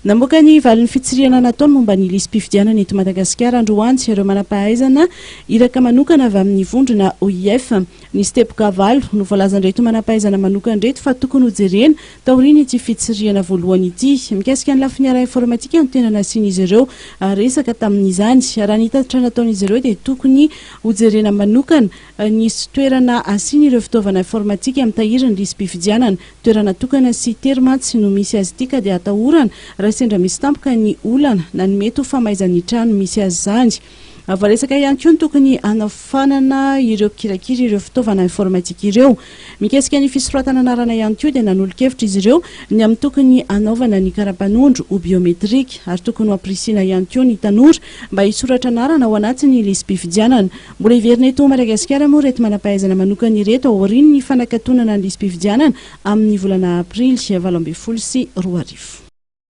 Namoaka ny valin'ny fitsirihana nataony momba ny lisi-pifidianana eto Madagasikara androany ireo manam-pahaizana iraka manokana avy amin'ny vondrona OIF. Nisy teboka valo no voalazan'ireto manam-pahaizana manokana ireto fa tokony hojerena taorian'ity fitsirihana voalohany ity. Mikasika ny lafiny ara-informatika no tena nasian'izy ireo resaka tamin'izany. Raha ny tatitra nataon'izy ireo dia tokony hojerena manokana ny toerana asiana ireo fitaovana informatika mitahiry ny lisi-pifidianana. Toerana tokana sy tery mantsy no misy azy ity ka dia atahorana raha sendra misy tampoka ny olana na ny mety ho famaizan'ny trano misy azy izany. Voaresaka ihany koa ny tokony hanafanana ireo mpikirakira ireo fitaovana informatika ireo. Mikasika ny fisoratana anarana ihany koa dia nanolo-kevitra izy ireo ny amin'ny tokony hanaovana ny kara-panondro ho biometrika ary tokony ho ampirisihina ihany koa ny tanora mba hisoratra anarana ao anatin'ny lisi-pifidianana. Mbola hiverina eto Madagasikara moa ireto manam-pahaizana manokana ireto aorian'ny fanakatonana ny lisi-pifidianana amin'ny volana aprily 2018.